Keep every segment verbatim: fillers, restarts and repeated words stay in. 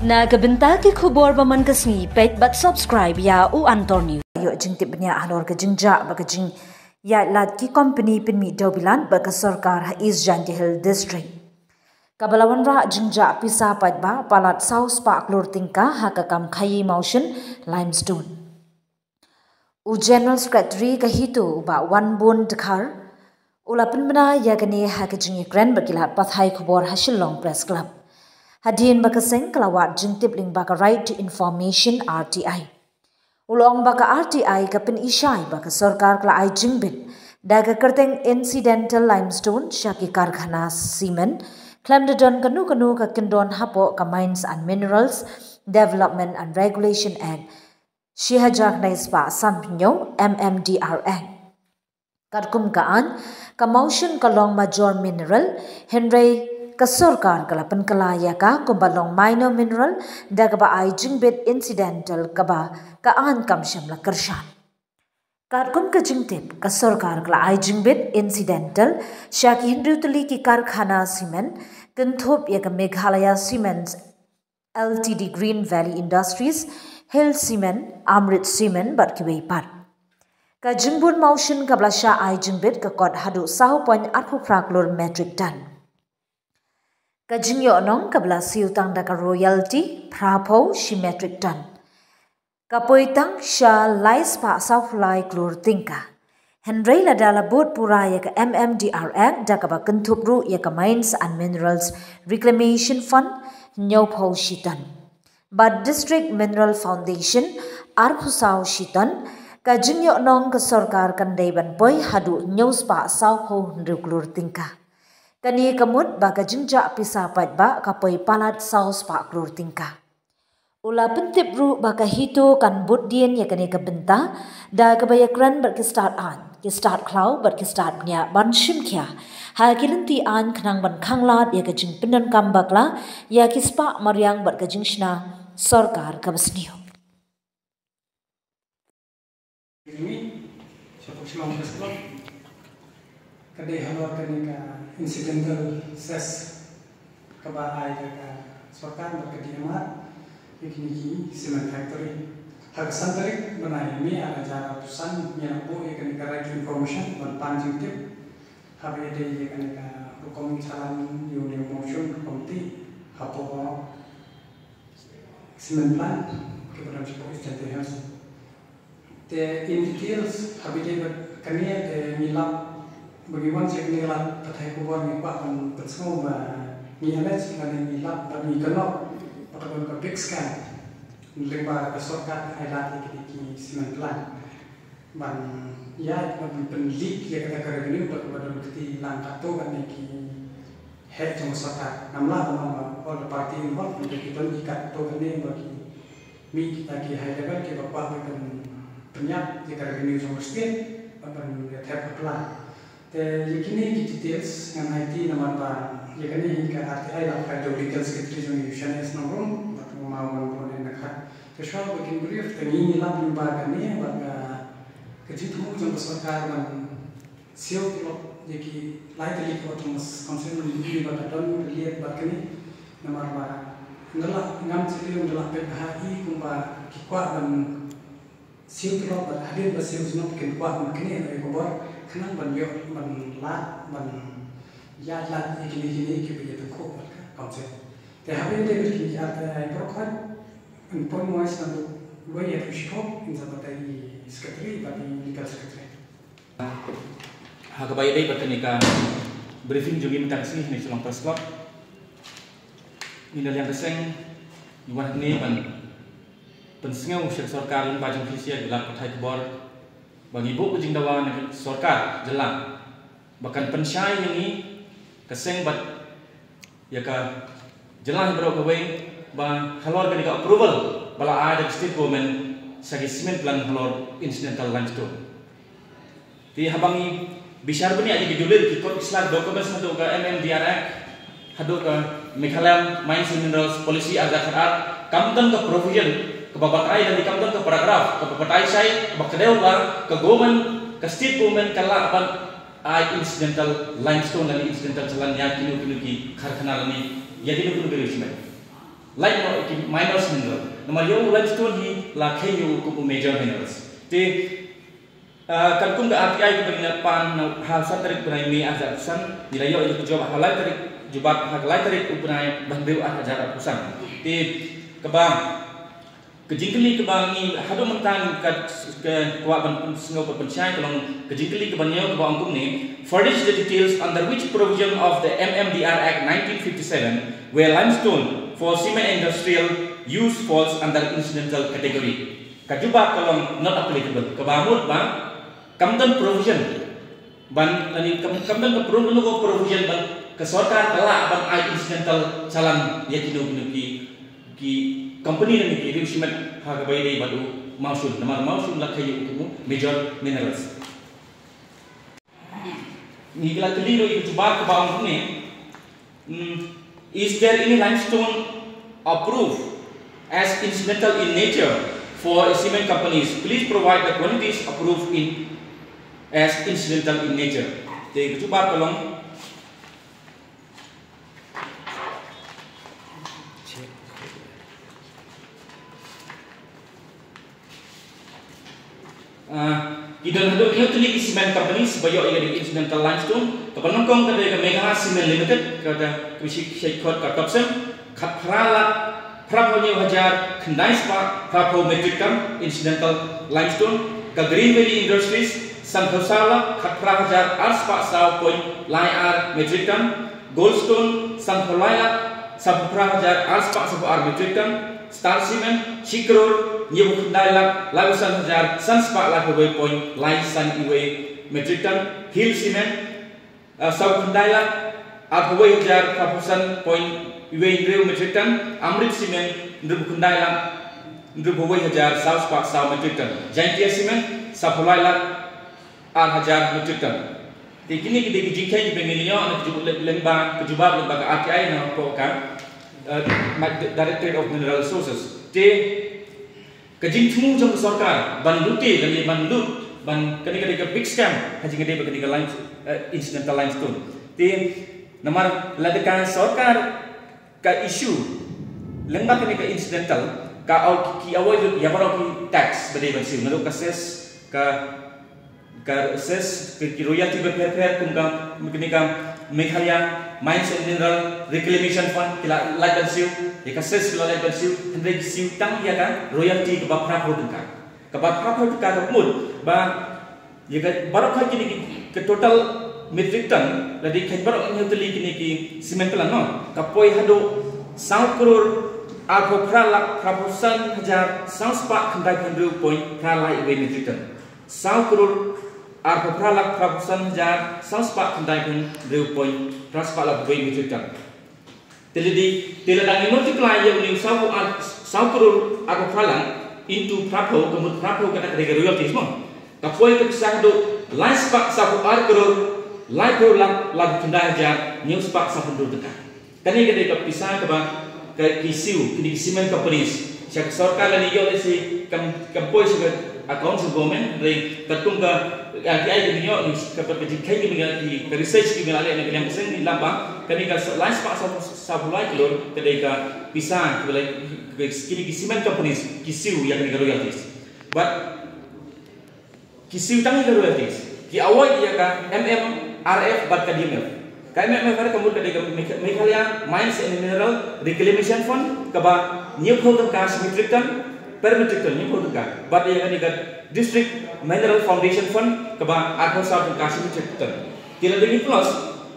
Na ka bynta ki khubor ba man ka sngi, peit bad subscribe ïa U Antor News. Ïoh jingtip bniah halor ka jingjah bad ka jingïaid lad ki kompani pynmih dewbilat bad ka sorkar ha East Jaintia Hills District. Kaba la wanrah jingjah pisa paidbah palat saw spah klur tyngka ha ka kam khaii mawshun limestone. U General Secretary ka HITO, u Bah Wanbun Dkhar, u la pynbna ïa kane ha ka jingïakren bad ki lad pathai khubor ha Shillong Press Club. Hadien ba ka seng ka la wad jingtip lyngba ka Right to Information, R T I. U la ong ba ka R T I ka pyni shai ba ka sorkar ka la ai jingbit da ka kyrteng incidental limestone sha ki karkhana cement, khlem da don kano kano ka kyndon hapoh ka Mines and Minerals Development and Regulation Act, shi hajar khyndai spah sanphew, M M D R Act. Katkum ka aiñ, ka mawshun ka long major mineral, hynrei ka sorkar ka la pynkylla ïa ka kumba long minor mineral, da kaba ai jingbit incidental kaba ka aiñ kam shym la kyrshan. Katkum ka jingtip, ka sorkar ka la ai jingbit incidental sha ki hynriew tylli ki karkhana cement, kynthup ïa ka Meghalaya Cements L T D, Green Valley Industries, Hill Cement, Amrit Cement bad kiwei pat. Ka jingbun mawshun kaba la shah ai jingbit ka kot haduh saw point arphew phra klur metric ton. Ka jingïohnong kaba la siew tang da ka royalty, phraphew shi metric ton, ka poi tang sha lai spah sawphew lai klur tyngka. Hynrei lada la bud pura ïa ka M M D R Act, da kaba kynthup ruh ïa ka Mines and Minerals Reclamation Fund, hynñiewphew shi ton, bad District Mineral Foundation, arphew saw shi ton, ka jingïohnong ka sorkar kan dei ban poi haduh hynñiew spah sawphew hynriew klur tyngka. Kane ka mut ba ka jingjah pisa paidbah ka poi palat saw spah klur tyngka. U la pyntip ruh ba ka HITO kan bud dien ïa kane ka bynta, da kaba ïakren bad ki stad aiñ, ki stad khlaw bad ki stad bniah ban shim khia ha ki lynti aiñ khnang ban khanglad ïa ka jingpyndonkam bakla ïa ki spah mariang bad ka jingshna sorkar kaba sniew. Jong ngi, sha pdeng Shillong Press Club, ka dei halor kane ka incidental cess kaba ai da ka sorkar bad ka D M R ïa kine ki cement factory. Ha ka san tarik bnai May ar hajar arphew san ngi la buh ïa kane ka right to information ban pan jingtip. Haba ïadei ïa kane ka rukom chalan ïa une u mawshun rukom ti hapoh cement plant kiba don shapoh East Jaintia Hills. Te in details, haba ïadei bad kane te ngi lap, ba ngi wan sha kane ka lad pathai khubor ngi kwah ban pynsngew ba ngi allege lane ngi lap ba ngi kynnoh ba ka don ka big scam lyngba ka sorkar ka ai lad ïa kine ki cement plant ban ïaid ban pynleak ïa kata ka revenue ba kaba don kti lang katto katne ki heh jong ka sorkar. Ngam lah ban ong ba all the party involved, hynrei ki don ki katto katne ba ki mih kita ki high level kiba kwah ban pynïap ïa ka revenue jong ka state bad ban ïa thep ha pla. Te ïa kine ki details ngan aiti namar ba ïa kane hi ka R T I la file da u legal secretary jong ngi u Shanias Nongrum bad u Mawwan Bun Nangkhat. Te shuwa ba kin brief te ngi ngi lap lyngba kane bad ka, ka jingthmu jong ka sorkar ban siew tulop ïa ki lai tylli ki autonomous council, ngi ba ka don ka liat bad kane. Namar ba nga la ngam siew, nga la peit ba ha i kumba ki kwah ban siew tulop bad hadien ba siew jnop kin kwah ban kane na i khubor khnang ban ïoh ban lad ban ïaid lad ïa kine kine kiba ïa tyngkhuh bad ka council. Te haba ïadei bad kine ki ar tylli ki baroh khoit, yn poi mo sdang u lawyer u shiphew, yn sa batai i secretary bad i legal secretary. Ha kaba ïadei bad kane ka briefing jong ngi mynta ka sngi ha Shillong Press Club, ngi na liang ka seng ngi wan hangne ban pynsngew sha ka sorkar lyngba jong phi sha ki lad pathai khubor ba ngi buh ka jingdawa na ka sorkar jylla ba kan pynshai ïa ngi ka seng bad ïa ka jylla hi baroh kawei ba halor kane ka approval ba la ai da ka state government sha ki cement plant halor incidental limestone. Te haba ngi bishar bniah ïa ki dulil, ki kot ki sla, documents haduh ka M M D R Act haduh ka Meghalaya Mines and Minerals Policy ar hajar khatar, kam don ka provision kaba batai lane kam don ka paragraph kaba batai shai kaba kdew ba ka government, ka state government ka lah ban ai incidental limestone lane incidental chalan ïa kino kino ki karkhana lane ïa kino kino ki riew cement. Lait noh ïa ki minor mineral. Namar ïa u limestone hi la kheiñ ïa u kum u major minerals. Te, ah, katkum ka R T I kaba ngi la pan na ha san tarik bnai May arhajar arphew san, ngi la ïoh ïa ka jubab ha lai tarik, jubab ha ka lai tarik u bnai ba hynriew arhajar arphew san. Te kaba, ka jingkylli kaba ngi haduh mynta ngi ka, ka kwah ban pynsngew ban pynshai ka long ka jingkylli kaba hynñiew kaba ong kumne: Furnish the details under which provision of the M M D R Act nineteen fifty-seven where limestone for cement industrial use falls under incidental category. Ka jubab ka long not applicable. Kaba mut ba kam don provision ban, lane kam, kam don ka pro-, ka provision ban ka sorkar ka lah ban ai incidental challan ïa kino kino ki, ki company lane ki riew shimet ha kaba ïadei bad u mawshun. Namar mawshun la kheiñ ïa u kum u major minerals. Ngi la kylli ruh ïa ka jubab kaba ong kumne, hmm, is there any limestone approved as incidental in nature for a cement companies? Please provide the quantities approved in as incidental in nature. Te ka jubab ka long, ah, ki don haduh hynñiew tylli ki cement company kiba ïoh ïa ka incidental limestone. Kaba nyngkong ka dei ka Megha Cement Limited, ka da ka shi, shi khot ka Topcem, khatphra lak phraphew hynñiew hajar khyndai spah phraphew metric ton incidental limestone. Ka Green Valley Industries, sanphew saw lak khatphra hajar ar spah saw point lai ar metric ton. Goldstone, sanphew lai lak sawphew phra hajar ar spah sawphew ar metric ton. Star Cement, shi klur hynñiewphew khyndai lak laiphew san hajar san spah laiphew wei point lai san wei metric ton. Hill Cement, ah, sawphew khyndai lak arphew wei hajar phraphew san point wei hynriew metric ton. Amrit Cement, hynriewphew khyndai lak hynriewphew wei hajar saw spah saw metric ton. Jaintia Cement, sawphew lai lak ar hajar metric ton. Te kine ki dei ki jingkheiñ kiba ngi ïoh na ka jubab lyngba, ka jubab lyngba ka R T I na ka, eh, Directorate of Mineral Resources. Te ka jingthmu jong ka sorkar ban lute lane ban lut ban kane ka dei ka big scam ha jingïadei bad kane ka lime, eh, incidental limestone. Te namar lada ka sorkar ka issue lyngba kane ka incidental, ka au ki, ki avoid ïa baroh ki tax ba dei ban siew, naduh ka cess, ka, ka cess, ka, ki royalty ba pher pher kum ka, kane ka Meghalaya Mines and Mineral Reclamation Fund ki la lait ban siew, ïa ka cess ki la lait ban siew, hynrei ki siew tang ïa ka royalty kaba phraphew tyngka. Kaba phraphew tyngka ka mut ba ïa ka baroh kane ki, ki total metric ton, lada kheiñ baroh hynñiew tylli kine ki cement plant, no, ka poi haduh saw klur arphew phra lak phraphew san hajar saw spah khyndaiphew hynriew point phra lai wei metric ton. Saw klur arphew phra lak phraphew san hajar saw spah khyndaiphew hynriew point phra spah laiphew wei metric ton. Te lada, te lada ngi multiply ïa une u saw, ah, saw klur arphew phra lak into phraphew, ka mut phraphew kata ka dei ka royalties mo. Ka poi ka pisa haduh lai spah sawphew ar klur laiphew lak laiphew khyndai hajar hynñiew spah sawphew hynriew tyngka. Kane ka dei ka pisa kaba ka, ki siew kine ki cement companies sha ka sorkar lane ïoh lehse kam, kam poi sha ka account sha government, hynrei katkum ka, ah, ki ai ki ïoh ni ka, ka jingkheiñ ki, ka research kiba la leh na ka liang ka seng, ngi lam ba kane ka sa-, lai spah saw, sawphew lai klur ka dei ka pisa kiba la, ka, kine ki cement companies ki siew ïa kane ka royalties. Bad ki siew tang ïa ka royalties, ki avoid ïa ka M M R F bad ka D M F. Ka M M R F ka mut ka dei ka Megha-, Meghalaya Mines and Mineral Reclamation Fund, kaba hynñiewphew tyngka shi metric ton per metric ton, hynñiewphew tyngka. Bad ïa kane ka District Mineral Foundation Fund, kaba arphew saw tyngka shi metric ton. Te lada ngi plus,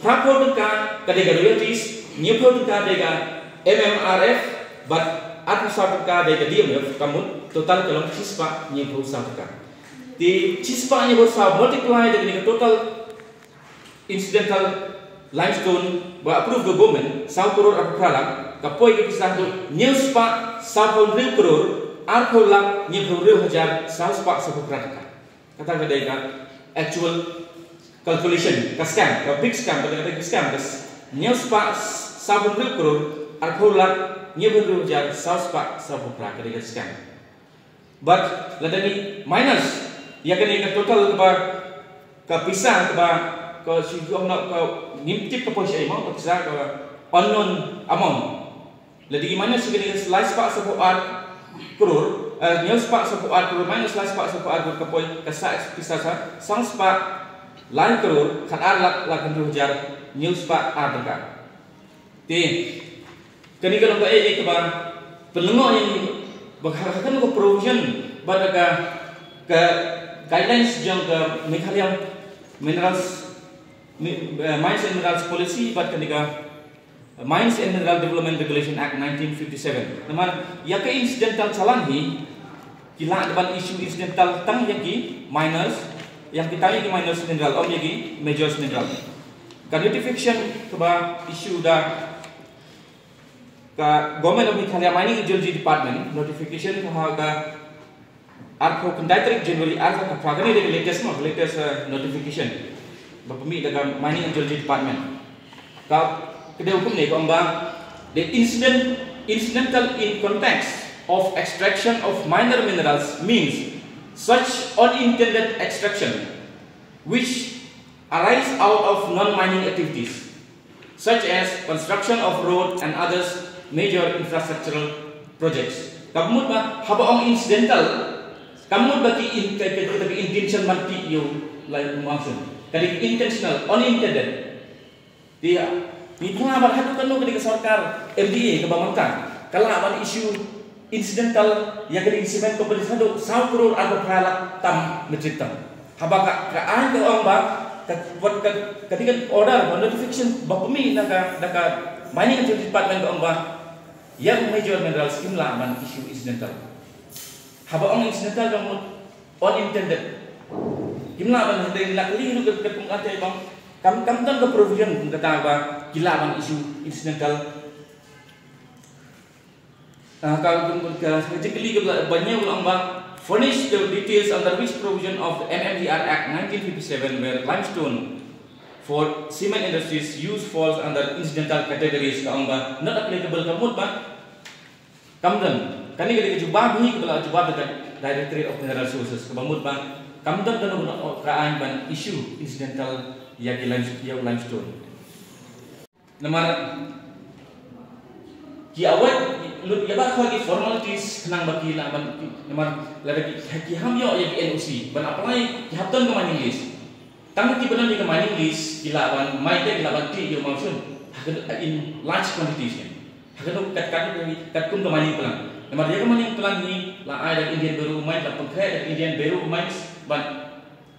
phraphew tyngka ka dei ka royalties, hynñiewphew tyngka dei ka M M R F, bad arphew saw tyngka dei ka D M F, ka mut total ka long shispah hynñiewphew saw tyngka. Te shispah hynñiewphew saw multiply da kane ka total incidental limestone ba approve da government, saw klur arphew phra lak, ka poi ka pisa haduh hynñiew spah sawphew hynriew klur arphew lak hynñiewphew hynriew hajar saw spah sawphew phra tyngka. Kata ka dei ka actual calculation, ka scam, ka big scam, kata ka dei ka scam, ka s-, hynñiew spah sawphew hynriew klur arphew lak hynñiewphew hynriew hajar saw spah sawphew phra, ka dei ka scam. But lada ngi minus ïa kane ka total kaba, ka pisa kaba, ka shu ong na ka ngim tip ka poi shaei mo, ka pisa ka unknown amount. Lada ki minus ki lai spah saphew ar klur, eh, hynñiew spah saphew ar klur minus lai spah saphew ar klur ka poi ka sah pisa sa, san spah lai klur khat ar lak, lak hynriew hajar hynñiew spah ar tyngka. Te kane ka long kaei kaei kaba pynlyngngoh ïa ngi ba ha, ha kano ka provision bad ka, ka guidelines jong ka Meghalaya Minerals, Mi-, eh, Mines and Minerals Policy bad kane ka Mines and Mineral Development Regulation Act nineteen fifty-seven. Namar ïa ka incidental challan hi ki lah ban issue incidental tang ïa ki minors, ïa ki tang ïa ki minors mineral, ym ïa ki majors mineral. Ka notification kaba issue da ka Government of Meghalaya Mining and Geology Department, notification ka ha ka arphew khyndai tarik January arphew khatphra. Kane dei ka latest mo, latest, eh, notification ba pynmih da ka Mining and Geology Department. Ka, ka dei kumne, ka ong ba the incident, incidental in context of extraction of minor minerals means such unintended extraction which arise out of non-mining activities, such as construction of road and others major infrastructural projects. Ka mut ba haba ong incidental, ka mut ba ki in-, ka, ka, ka, ka intention ban tih ïa u lai u mawshun. Ka dei intentional, unintended. Te ngi phla ba haduh katno ka dei ka sorkar M D A kaba mynta ka lah ban issue incidental ïa ka dei cement company haduh saw klur arphew phra lak tam metric ton. Haba ka, ka aiñ ka ong ba ka, wat ka, ka dei ka order ba notification ba pynmih na ka, na ka Mining and Geology Department ka ong ba ïa u major minerals kim lah ban issue incidental. Haba ong incidental ka mut unintended. Kim lah ban, hynrei la kylli ruh ka, ka pung kata bang kam, kam don ka provision kata ba ki lah ban issue incidental. Ah, ka, ka, ka, ka jingkylli ka ba, ba ñiew lang ba furnish the details under which provision of the M M G R Act nineteen fifty-seven where limestone for cement industries use falls under incidental categories, ka ong ba not applicable, ka mut ba kam don. Kane ka dei ka jubab hi kaba la jubab da ka Directorate of Mineral Resources, kaba mut ba kam don kano kano ka aiñ ban issue incidental ïa ki lime-, ïa u limestone. Namar ki avoid lut ïa ba khoi ki formalities khnang ba ki lah ban, namar lada ki, ki ham ïoh ïa ki N O C ban apply, ki hap don ka mining lease. Tang ki ba don ïa ka mining lease ki lah ban, mai te ki lah ban tih ïa u mawshun ha ka, in large quantities ne. Ha kano kat, kat, katkum ka mining plan. Namar ïa ka mining plan hi la ai da Indian Bureau of Mines, la pynkhreh da Indian Bureau of Mines, bad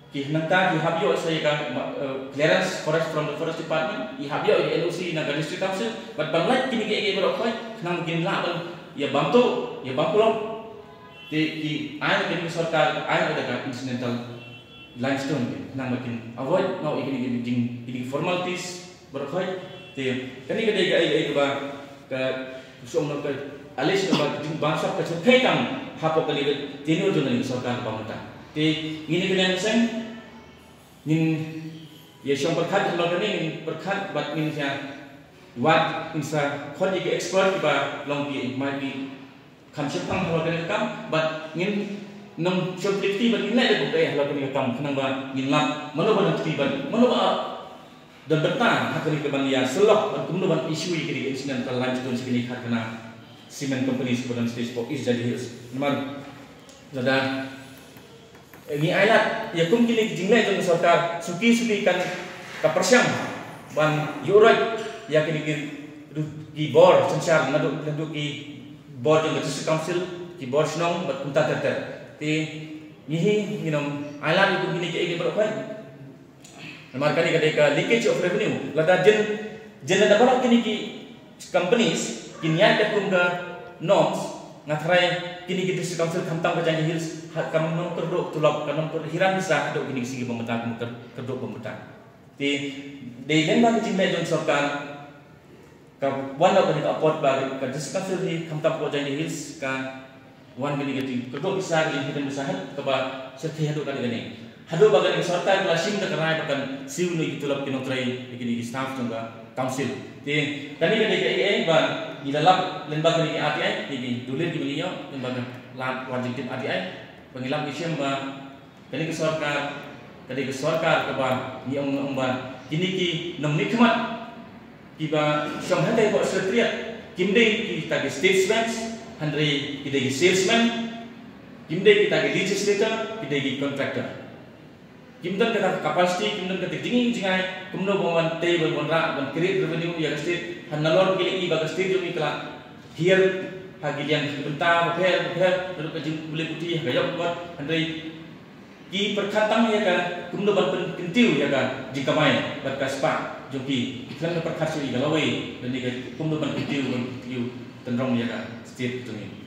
ki nangta ki hap ïoh sa ïa ka, eh, clearance forest from the Forest Department, ki hap ïoh ïa ka N O C na ka District Council, bad ban lait kine kiei kiei baroh khoit khnang ba kin lah ban ïa bam tuh, ïa bam pulop. Te ki ai kane ka sorkar, ai da ka incidental limestone khnang ba kin avoid noh ïa kine ki jing, kine ki formalities baroh khoit. Te kane ka dei kaei kaei kaba ka song ka allegation ba ka jingbamsap ka jingkheiñ tam hapoh kane ka tenure jong kane ka sorkar kaba mynta. Te ngin ïa kane seng ngin ïa shong pyrkhat halor kane, ngin pyrkhat bad ngin ïa wad, ngin sa khot ïa ki expert kiba long ki, might be kham shemphang halor kane ka kam, bad ngin nym shong kti bad ngin leh da kumta halor kane ka kam khnang ba ngin lap mano ba dang kti bad mano ba don bynta ha kane ka ban ïa sylloh bad kumno ban issue ïa kane ka incidental limestone sha kine ki kharkhana cement companies kiba don sha East Jaintia Hills. Namar lada ngi ailad ïa kum kine ki jingleh jong ka sorkar, suki suki kan ka pyrshang ban ïuhroit ïa kine ki, ki bor synshar naduh, naduh ki bor jong ka District Council, ki bor shnong bad kumta ter ter. Te ngi hi ngin ym ailad ïa kum kine kiei kiei baroh khoit. Namar kane ka dei ka leakage of revenue. Lada jan, jan lada baroh kine ki companies kin ïaid katkum ka norms, nga tharai kine ki District Council khamtam ka Jaintia Hills ha kam nongkyrduh tulop, kam nongkyrduh hiran pisa haduh kine ki sngi ba mynta, kam kyrduh ba mynta. Te dei lyngba ka jingleh jong sorkar ka wan noh kane ka apot ba ka District Council hi khamtam ka Jaintia Hills ka wan kane ka jingkyrduh pisa, ka jinghirim pisa, ha kaba shyrkhei haduh kane kane. Haduh ba kane ka sorkar ka la shim da ka rai ba kan siew noh ïa ki tulop ki nongtrei ïa kine ki staff jong ka council. Te kane ka dei kaei kaei ba ngi la lap lyngba kane ka R T I, ïa ki dulir kiba ngi ïoh lyngba ka lad wad jingtip R T I, ba ngi lap ngi shem ba kane ka sorkar ka dei ka sorkar kaba ngi ong, ong ba kine ki nongmihkhmat kiba shong hatai hapoh Secretariat Kim dei kita ki statesmen, hynrei ki dei ki salesmen. Kim dei kita ki legislator, ki dei ki contractor. Kim don kata ka capacity, kim don kata ka jingjngai kumno ban wan tei, ban wanrah, ban create revenue ïa ka state. Hynrei nalor ki la ïohi ba ka state jong ngi ka la hiar ha ki liang ki bynta bapher bapher, naduh ka jingpule puthi ha ka ïoh ka kot, hynrei ki pyrkhat tang ïa ka kumno ban pynkyntiew ïa ka jingkamai bad ka spah jong ki. Khlem da pyrkhat shuh ïa ka lawei, lane ka kumno ban kyntiew, ban kyntiew tynrong ïa ka state jong ngi.